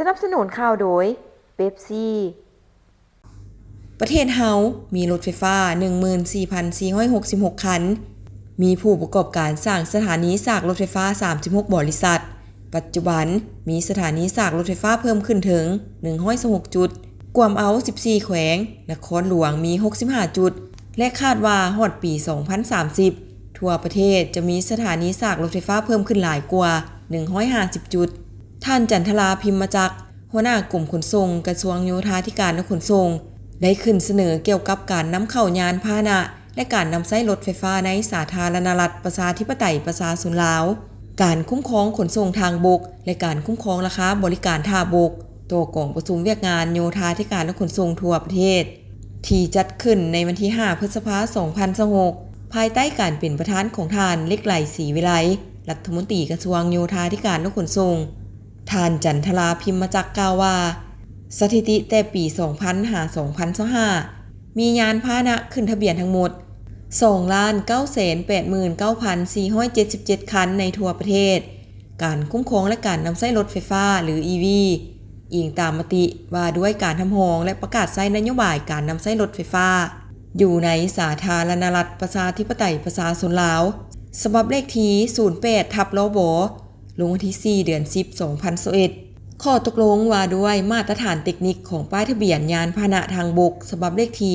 ສະໜັບສະໜູນຂ່າວໂດຍ ເປັບຊີ. ປະເທດເຮົາມີລົດໄຟຟ້າ ໜຶ່ງໝື່ນສີ່ພັນສີ່ຮ້ອຍຫົກສິບຫົກຄັນ, ມີຜູ້ປະກອບການສ້າງສະຖານີຊາກລົດໄຟຟ້າ ສາມສິບຫົກບໍລິສັດ. ປັດຈຸບັນມີສະຖານີຊາກລົດໄຟຟ້າເພີ່ມຂຶ້ນເຖິງ ໜຶ່ງຮ້ອຍຊາວຫົກຈຸດ, ກວມເອົາ ສິບສີ່ແຂວງ, ນະຄອນຫຼວງມີ ຫົກສິບຫ້າຈຸດ ແລະ ຄາດວ່າຮອດປີ ສອງພັນສາມສິບ ທົ່ວປະເທດຈະມີສະຖານີຊາກລົດໄຟຟ້າເພີ່ມຂຶ້ນຫຼາຍກວ່າ ໜຶ່ງຮ້ອຍຫ້າສິບຈຸດ. ທ່ານ ຈັນທະລາ ພິມມະຈັກ ຫົວໜ້າກົມຂົນສົ່ງ ກະຊວງໂຍທາທິການ ແລະ ຂົນສົ່ງ ໄດ້ຂຶ້ນສະເໜີກ່ຽວກັບການນຳເຂົ້າຍານພາຫະນະ ແລະ ການນຳໃຊ້ລົດໄຟຟ້າໃນສາທາລະນະລັດ ປະຊາທິປະໄຕ ປະຊາຊົນລາວ, ການຄຸ້ມຄອງຂົນສົ່ງທາງບົກ ແລະ ການຄຸ້ມຄອງລາຄາບໍລິການທ່າບົກ ຕໍ່ກອງປະຊຸມວຽກງານໂຍທາທິການ ແລະ ຂົນສົ່ງທົ່ວປະເທດ ທີ່ຈັດຂຶ້ນໃນວັນທີ ຫ້າ ພຶດສະພາ ສອງພັນຊາວຫົກ ພາຍໃຕ້ການເປັນປະທານຂອງທ່ານ ເລັກໄຫຼ ສີວິໄລ ລັດຖະມົນຕີກະຊວງໂຍທາທິການ ແລະ ຂົນສົ່ງ. ທ່ານ ຈັນທະລາ ພິມມະຈັກ ກ່າວວ່າ ສະຖິຕິແຕ່ປີ ສອງພັນ ຫາ ສອງພັນຊາວຫ້າ ມີຍານພາຫະນະຂຶ້ນທະບຽນທັງໝົດ ສອງລ້ານເກົ້າແສນແປດໝື່ນເກົ້າພັນສີ່ຮ້ອຍເຈັດສິບເຈັດຄັນໃນທົ່ວປະເທດ. ການຄຸ້ມຄອງ ແລະ ການນຳໃຊ້ລົດໄຟຟ້າ ຫຼື ອີ ວີ ອີງຕາມມະຕິວ່າດ້ວຍການຮັບຮອງ ແລະ ປະກາດໃຊ້ນະໂຍບາຍການນຳໃຊ້ລົດໄຟຟ້າ ຢູ່ໃນສາທາລະນະລັດ ປະຊາທິປະໄຕ ປະຊາຊົນລາວ ສະບັບເລກທີ ສູນແປດ ທັບ ລບ ລົງວັນທີ ສີ່ ເດືອນ ສິບ ສອງພັນຊາວເອັດ. ຂໍ້ຕົກລົງວ່າດ້ວຍມາດຕະຖານເຕັກນິກຂອງປ້າຍທະບຽນຍານພາຫະນະທາງບົກ ສະບັບເລກທີ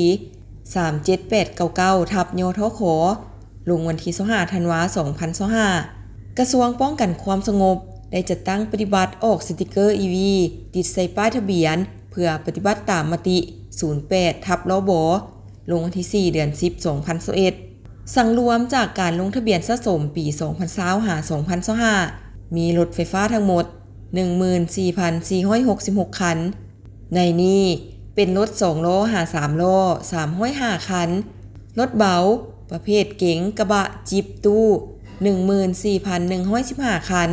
ສາມເຈັດແປດເກົ້າເກົ້າ ທັບ ຍທຂ ລົງວັນທີ ຊາວຫ້າ ທັນວາ ສອງພັນຊາວຫ້າ. ກະຊວງປ້ອງກັນຄວາມສະຫງົບ ໄດ້ຈັດຕັ້ງປະຕິບັດອອກສະຕິກເກີ ອີ ວີ ຕິດໃສ່ປ້າຍທະບຽນ ເພື່ອປະຕິບັດຕາມມະຕິ ສູນແປດ ທັບ ລບ ລົງວັນທີ ສີ່ ເດືອນ ສິບ ສອງພັນຊາວເອັດ. ສັງລວມຈາກການລົງທະບຽນສະສົມປີ ສອງພັນຊາວ ຫາ ສອງພັນຊາວຫ້າ ມີລົດໄຟຟ້າທັງໝົດ ໜຶ່ງໝື່ນສີ່ພັນສີ່ຮ້ອຍຫົກສິບຫົກຄັນ. ໃນນີ້ເປັນລົດສອງລໍ້ ຫາ ສາມລໍ້ ສາມຮ້ອຍຫ້າຄັນ, ລົດເບົາປະເພດເກັງ, ກະບະ, ຈິບ, ຕູ້ ໜຶ່ງໝື່ນສີ່ພັນໜຶ່ງຮ້ອຍສິບຫ້າຄັນ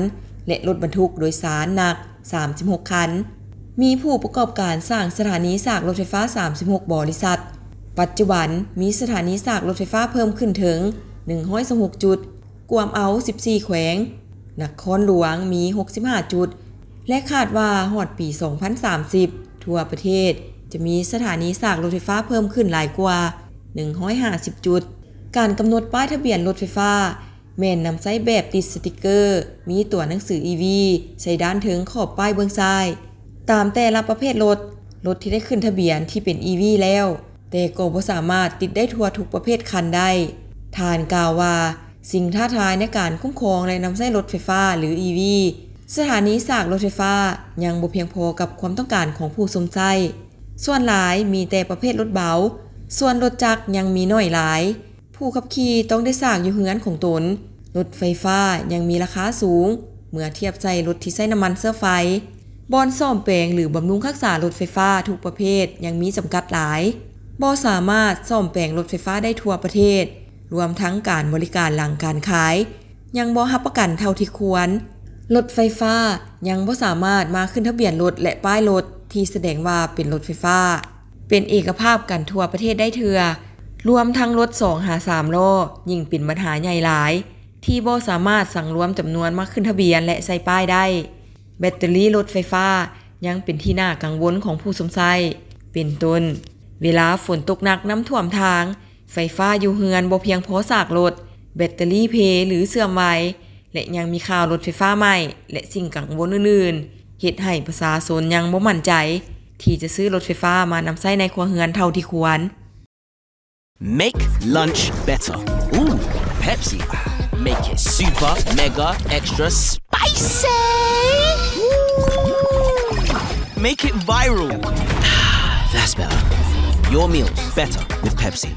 ແລະ ລົດບັນທຸກໂດຍສານໜັກ ສາມສິບຫົກຄັນ. ມີຜູ້ປະກອບການສ້າງສະຖານີຊາກລົດໄຟຟ້າ ສາມສິບຫົກບໍລິສັດ. ປັດຈຸບັນມີສະຖານີຊາກລົດໄຟຟ້າເພີ່ມຂຶ້ນເຖິງ ໜຶ່ງຮ້ອຍຊາວຫົກຈຸດ, ກວມເອົາ ສິບສີ່ແຂວງ, ນະຄອນຫຼວງມີ ຫົກສິບຫ້າຈຸດ ແລະ ຄາດວ່າຮອດປີ ສອງພັນສາມສິບ ທົ່ວປະເທດຈະມີສະຖານີຊາກລົດໄຟຟ້າເພີ່ມຂຶ້ນຫຼາຍກວ່າ ໜຶ່ງຮ້ອຍຫ້າສິບຈຸດ. ການກຳນົດປ້າຍທະບຽນລົດໄຟຟ້າ ແມ່ນນຳໃຊ້ແບບຕິດສະຕິກເກີ ມີຕົວໜັງສື ອີ ວີ ໃສ່ດ້ານເທິງຂອບປ້າຍເບື້ອງຊ້າຍ. ຕາມແຕ່ລະປະເພດລົດ, ລົດທີ່ໄດ້ຂຶ້ນທະບຽນທີ່ເປັນ ອີ ວີ ແລ້ວ ແຕ່ກໍບໍ່ສາມາດຕິດໄດ້ທົ່ວທຸກປະເພດຄັນໄດ້. ທ່ານກ່າວວ່າ ສິ່ງທ້າທາຍໃນການຄຸ້ມຄອງ ແລະ ນຳໃຊ້ລົດໄຟຟ້າ ຫຼື ອີ ວີ ສະຖານີຊາກລົດໄຟຟ້າຍັງບໍ່ພຽງພໍກັບຄວາມຕ້ອງການຂອງຜູ້ຊົມໃຊ້. ສ່ວນຫຼາຍມີແຕ່ປະເພດລົດເບົາ, ສ່ວນລົດຈັກຍັງມີໜ້ອຍຫຼາຍ. ຜູ້ຂັບຂີ່ຕ້ອງໄດ້ຊາກຢູ່ເຮືອນຂອງຕົນ. ລົດໄຟຟ້າຍັງມີລາຄາສູງເມື່ອທຽບໃສ່ລົດທີ່ໃຊ້ນ້ຳມັນເຊື້ອໄຟ. ບ່ອນສ້ອມແປງ ຫຼື ບຳລຸງຮັກສາລົດໄຟຟ້າທຸກປະເພດຍັງມີຈຳກັດຫຼາຍ. ບໍ່ສາມາດສ້ອມແປງລົດໄຟຟ້າໄດ້ທົ່ວປະເທດ, ລວມທັງການບໍລິການຫຼັງການຂາຍ ຍັງບໍ່ຮັບປະກັນເທົ່າທີ່ຄວນ. ລົດໄຟຟ້າຍັງບໍ່ສາມາດມາຂຶ້ນທະບຽນລົດ ແລະ ປ້າຍລົດທີ່ສະແດງວ່າເປັນລົດໄຟຟ້າ ເປັນເອກະພາບກັນທົ່ວປະເທດໄດ້ເທື່ອ, ລວມທັງລົດສອງຫາສາມລໍ້ ຍິ່ງເປັນບັນຫາໃຫຍ່ຫຼາຍ ທີ່ບໍ່ສາມາດສັງລວມຈຳນວນມາຂຶ້ນທະບຽນ ແລະ ໃສ່ປ້າຍໄດ້. ແບັດເຕີຣີລົດໄຟຟ້າຍັງເປັນທີ່ໜ້າກັງວົນຂອງຜູ້ຊົມໃຊ້ ເປັນຕົ້ນ ເວລາຝົນຕົກໜັກນ້ຳຖ້ວມທາງ, ໄຟຟ້າຢູ່ເຮືອນບໍ່ພຽງພໍຊາກລົດ, ແບັດເຕີຣີເພ ຫຼື ເສື່ອມໄວ ແລະ ຍັງມີຂ່າວລົດໄຟຟ້າໄໝ້ ແລະ ສິ່ງກັງວົນອື່ນໆ ເຮັດໃຫ້ປະຊາຊົນຍັງບໍ່ໝັ້ນໃຈທີ່ຈະຊື້ລົດໄຟຟ້າມານຳໃຊ້ໃນຄົວເຮືອນເທົ່າທີ່ຄວນ. Make lunch better. Ooh, Pepsi. Make it super, mega, extra spicy. Ooh. Make it viral. That's better. Your meals better with Pepsi.